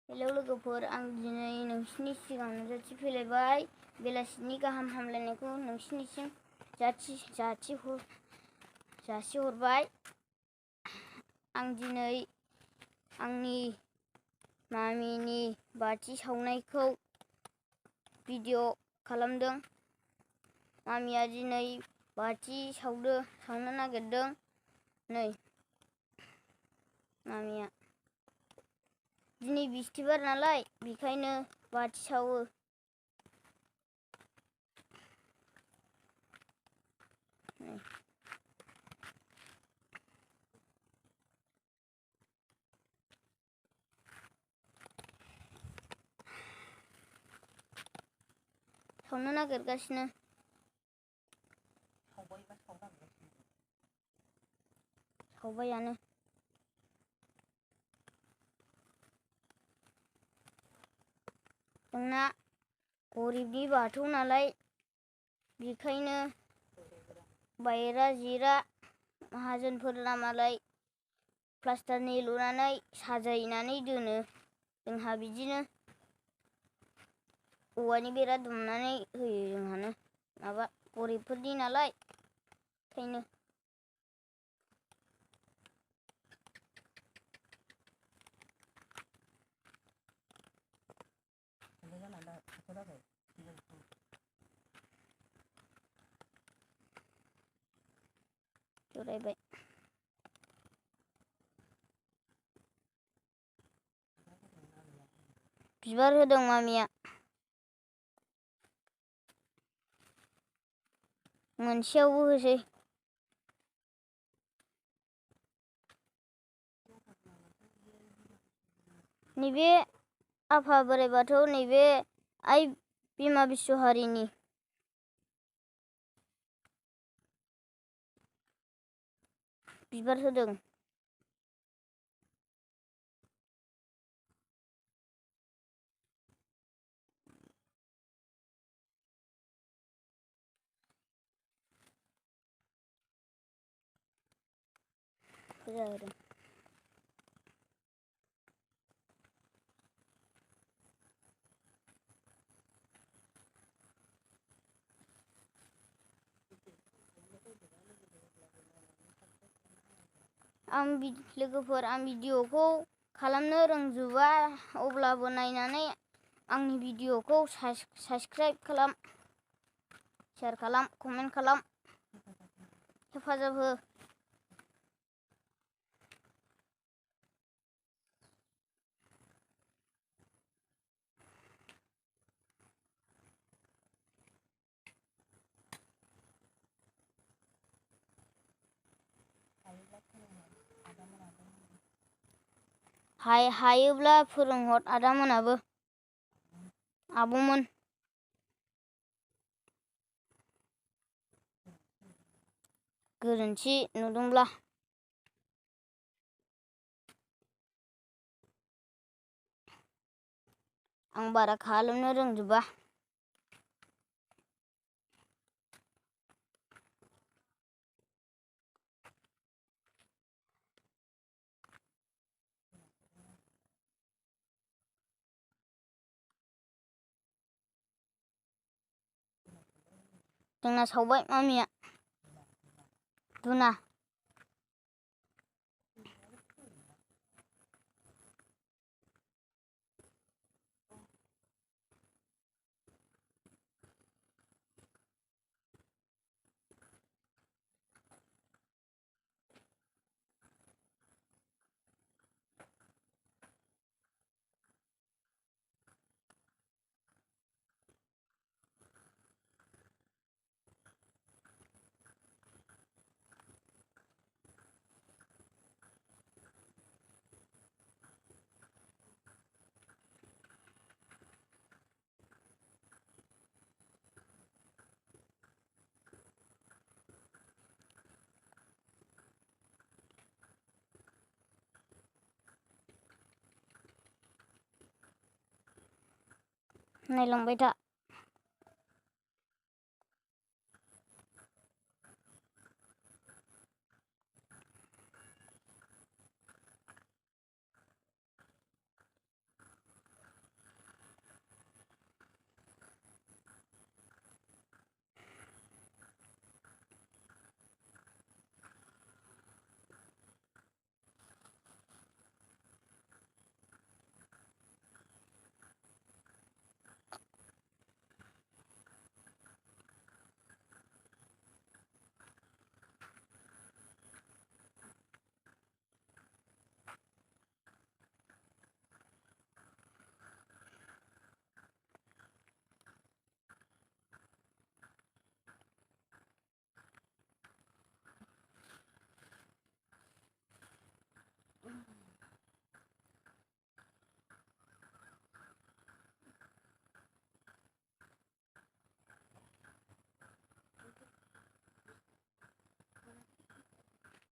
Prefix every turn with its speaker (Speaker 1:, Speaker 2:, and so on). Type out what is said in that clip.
Speaker 1: Hello लोगोफोर, आं दिनै नोंसिनि सिगाङाव नुजाथिफैलायबाय। बेलासिनि गाहाम हामलायनायखौ नोंसिनिसिम जासिहरबाय। आं दिनै आंनि मामिनि बाथि सावनायखौ भिडिअ खालामदों। मामिया दिनै बाथि सावनो नागिरदों। नै मामिया दिनै बिस्थिबार नालाय, बेखायनो बाथि सावो। सावनो नागिरगासिनो। सावबायानो। जोंना गरिबनि बाथौ नालाय, बेखायनो बायरा जिरा माहाजोनफोरना मालाय प्लास्टारनि लुनानै साजायनानै दोनो। जोंहा बिदिनो औवानि बेरा दुमनानै होयो। जोंहानो माबा गरिबफोरनि नालाय, ओंखायनो। जरायबाय। बिबार होदों मामिया। मोनसेयावबो होसै। नैबे आफा बोराइ बाथौ, नैबे आइ बिमा बिस्वहारिनि बिबार होदों। फुजा होदों। लोगोफोर, आं भिडिअखौ खालामनो रोंजोबा, अब्लाबो नायनानै आंनि भिडिअखौ साबस्क्राइब खालाम, शेयार खालाम, कमेन्ट खालाम, हेफाजाब हो। हायोब्ला फोरोंहर आदामोनाबो, आब'मोन। गोरोन्थि नुदोंब्ला। आं बारा खालामनो रोंजोबा। जोंना सावबाय मामिया। धुना। नायलांबाय था।